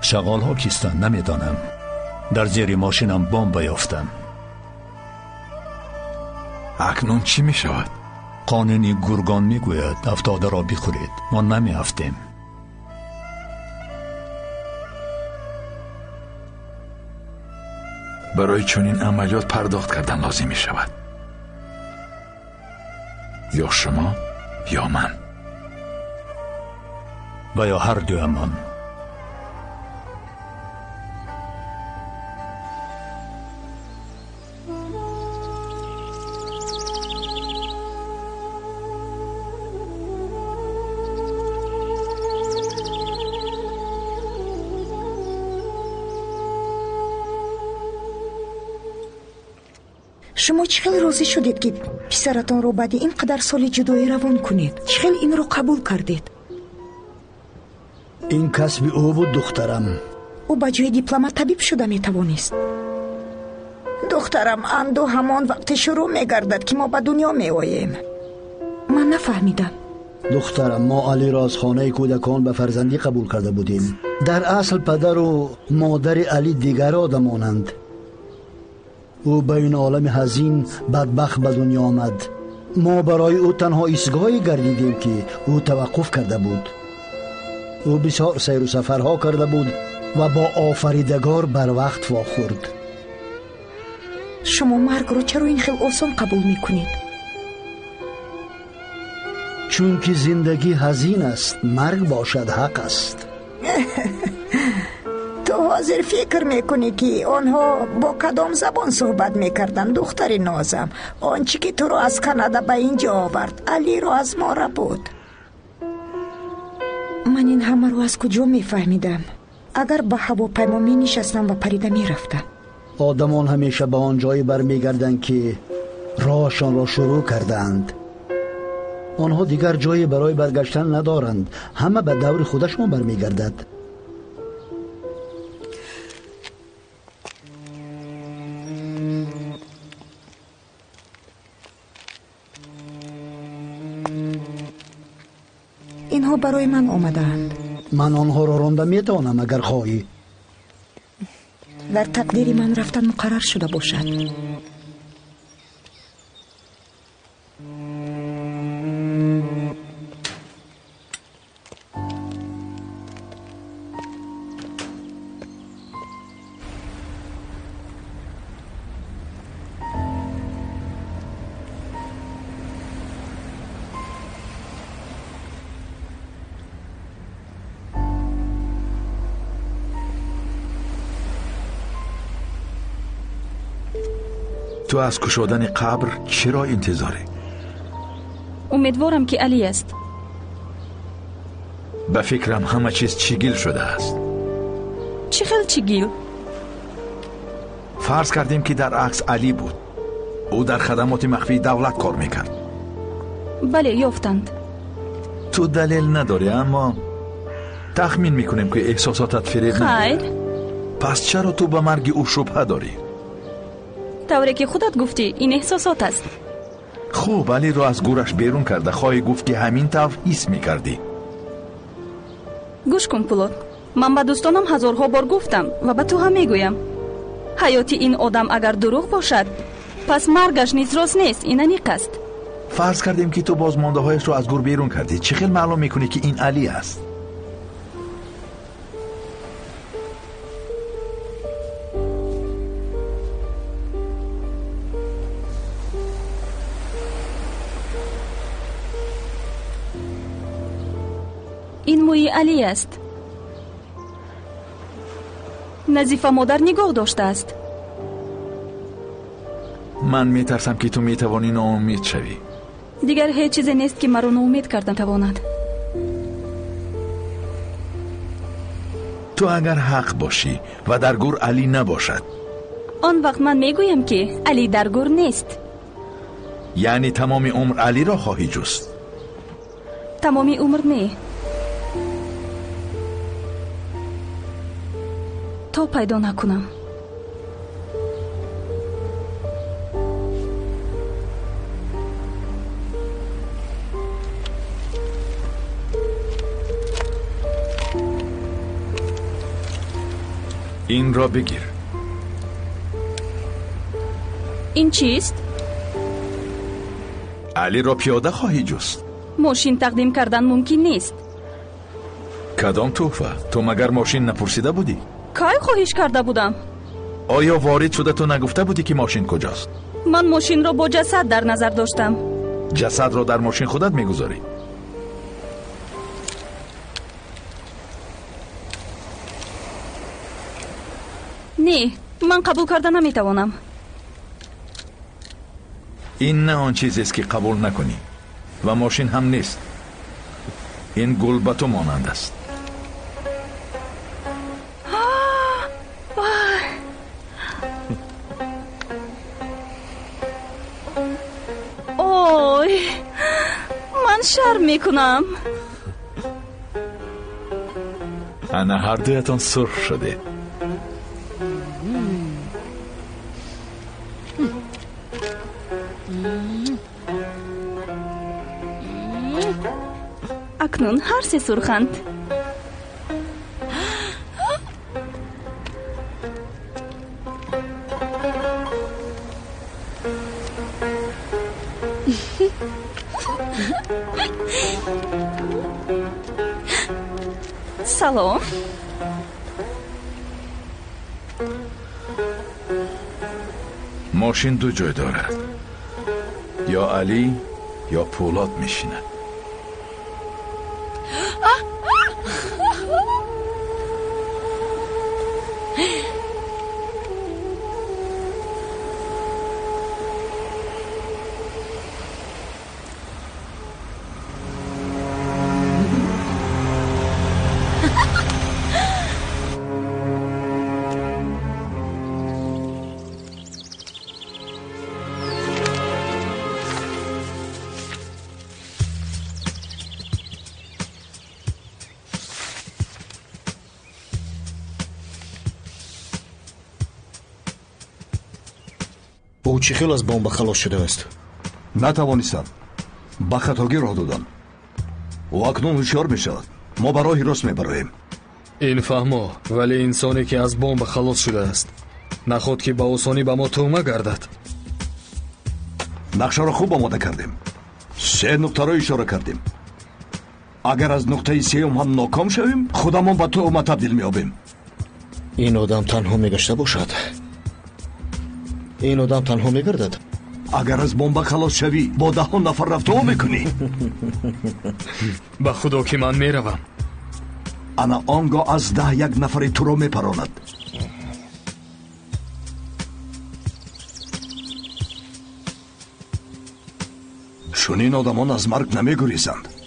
Шағолҳо кистанд, намедонам. Дар зери мошинам бомба ёфтам. Акнун чӣ мешавад? Қонуни гургон мегӯяд афтодаро бихӯред. Мо намеафтем. Барои чунин амалиёт пардохт кардан лозим мешавад. Ё шумо, ё ман. Ва ё ҳар дуямон. Шумо чӣ хел розӣ шудед, ки писаратонро баъди ин қадар соли ҷудоӣ равон кунед? Чӣ хел инро қабул кардед? Ин касби ӯ буд, духтарам. Ӯ ба ҷои дипломат табиб шуда метавонист. Духтарам, андӯ ҳамон вақте шурӯъ мегардад, ки мо ба дунё меоем. Ман нафаҳмидам. Духтарам, мо Алиро аз хонаи кӯдакон ба фарзандӣ қабул карда будем. Дар асл падару модари Али дигар одамонанд. Ӯ ба ин олами ҳазин бадбахт ба дунё омад. Мо барои ӯ танҳо истгоҳе гардидем, ки ӯ таваққуф карда буд. Ӯ бисёр сайру сафарҳо карда буд ва бо офаридагор барвақт вохӯрд. Шумо маргро чаро ин хел осон қабул мекунед? Чунки зиндагӣ ҳазин аст, марг бошад ҳақ аст. Ту ҳозир фикр мекунӣ, ки онҳо бо кадом забон суҳбат мекарданд, духтари нозам? Он чӣ ки туро аз Канада ба ин ҷо овард, Алиро аз мо рабуд. Ман ин ҳамаро аз куҷо мефаҳмидам? Агар ба ҳавопаймо менишастам ва парида мерафтам. Одамон ҳамеша ба он ҷое бармегарданд, ки роҳашонро шурӯъ кардаанд. Онҳо дигар ҷое барои баргаштан надоранд. Ҳама ба даври худашон бармегардад. Инҳо барои ман омадаанд. Ман онҳоро ронда метавонам, агар хоҳӣ. Дар тақдири ман рафтан муқаррар шуда бошад. Ту аз кушодани қабр чиро интизорӣ? Умедворам, ки Алӣ аст. Ба фикрам ҳама чиз чигил шудааст. Чӣ хел чигил? Фарз кардем, ки дар акс Алӣ буд. Ӯ дар хадамоти махфии давлат кор мекард. Бале, ёфтанд. Ту далел надорӣ, аммо тахмин мекунем, ки эҳсосотат фиреб надиҳад. Хайр. Пас чаро ту ба марги ӯ шубҳа дорӣ? Тавре ки худат гуфтӣ, ин эҳсосот аст. Хуб, Алиро аз гӯраш берун карда хоҳӣ гуфт, ки ҳамин тавр ҳис мекардӣ. Гӯш кун, Пулот, ман ба дӯстонам ҳазорҳо бор гуфтам ва ба ту ҳам мегӯям. Ҳаёти ин одам агар дурӯғ бошад, пас маргаш низ рост нест, ин аниқ аст. Фарз кардем, ки ту бозмондаҳояшро аз гӯр берун кардӣ. Чӣ хел маълум мекунӣ, ки ин Алӣ аст? Ин мӯи Алӣ аст. Назифа модар нигоҳ доштааст. Ман метарсам, ки ту метавонӣ ноумед шавӣ. Дигар ҳеҷ чизе нест, ки маро ноумед кардан тавонад. Ту агар ҳақ бошӣ ва дар гур Алӣ набошад, он вақт ман мегӯям, ки Алӣ дар гур нест. Яъне тамоми умр Алиро хоҳӣ ҷуст? Тамоми умр не. То пайдо накунам. Инро бигир. Ин чист? Алиро пиёда хоҳӣ ҷуст. Мошин тақдим кардан мумкин нест. Кадом тӯҳфа? Ту магар мошин напурсида будӣ? Кай хоҳиш карда будам? Оё ворид шуда ту нагуфта будӣ, ки мошин куҷост? Ман мошинро бо ҷасад дар назар доштам. Ҷасадро дар мошин худат мегузорӣ? Не, ман қабул карда наметавонам. Ин на он чизест, ки қабул накунӣ, ва мошин ҳам нест. Ин гул ба ту монанд аст. Ой, ман шарм мекунам. Ана ҳардуятон сурх шудед. Акнун ҳар се сурханд. Салом. Мошин ду ҷой дорад. Ё Алӣ, ё Пӯлод мешинад. Ӯ чӣ хел аз бомба халос шудааст? Натавонистам. Ба хатогӣ роҳ додам. Ӯ акнун ҳушёр мешавад. Мо ба роҳи рост мебароем. Ин фаҳмо, вале инсоне ки аз бомба халос шудааст, наход ки ба осонӣ ба мо тӯъма гардад. Нақшаро хуб омода кардем. Се нуқтаро ишора кардем. Агар аз нуқтаи сеюм ҳам ноком шавем, худамон ба тӯъма табдил меёбем. Ин одам танҳо мегашта бошад. Ин одам танҳо мегардад. Агар аз бомба халос шавӣ, бо даҳон нафар рафтуо мекунӣ. Ба худо ки ман меравам. Ана он гоҳ аз 10 як нафари туро мепаронад. Чунин одамон аз марг намегурезанд.